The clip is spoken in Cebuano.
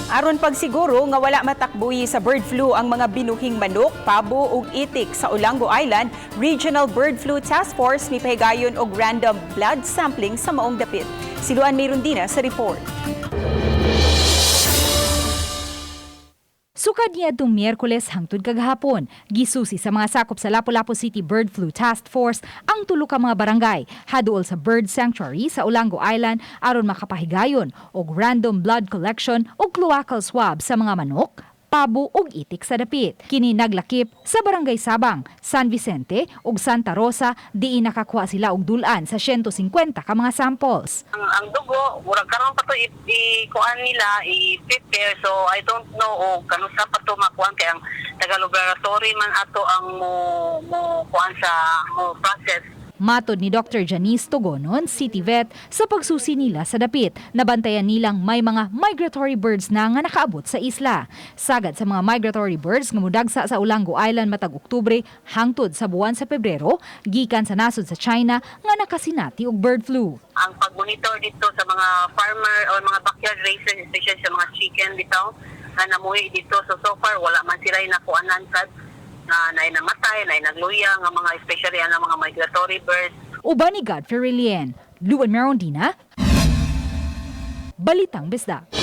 Aron pagsiguro nga wala matakbuyi sa bird flu ang mga binuhing manok, pabo ug itik sa Olango Island, Regional Bird Flu Task Force mipahigayon og random blood sampling sa maong dapit. Si Luan Mirundina sa report. Sukad niadtong Miyerkules hangtod kagahapon, gisusi sa mga sakop sa Lapu-Lapu City Bird Flu Task Force ang tulo ka mga barangay haduol sa Bird Sanctuary sa Olango Island aron makapahigayon og random blood collection ug cloacal swab sa mga manok, pabo ug itik sa dapit. Kini naglakip sa Barangay Sabang, San Vicente ug Santa Rosa, diin nakakuha sila og dul-an sa 150 ka mga samples. Ang dugo, murag karon pa to i-kuan nila, i-prepare. So I don't know o kanusa pa to makuan kay ang taga laboratory man ato ang mo kuan sa mo process. Matod ni Dr. Janice Togonon, City Vet, sa pagsusi nila sa dapit, nabantayan nilang may mga migratory birds na nga nakaabot sa isla. Sagad sa mga migratory birds nga mudagsa sa Olango Island matag Oktubre hangtod sa buwan sa Pebrero, gikan sa nasod sa China nga nakasinati og bird flu. Ang pag-monitor dito sa mga farmer or mga backyard raisers, especially sa mga chicken bitaw nga namuhi dito. So far wala man sila nakuanan sad na naay namatay, naay nagluya nga mga, especially ang mga migratory birds. Uban ni Godfrey Relien, Luan Merondina, Balitang Bisdak.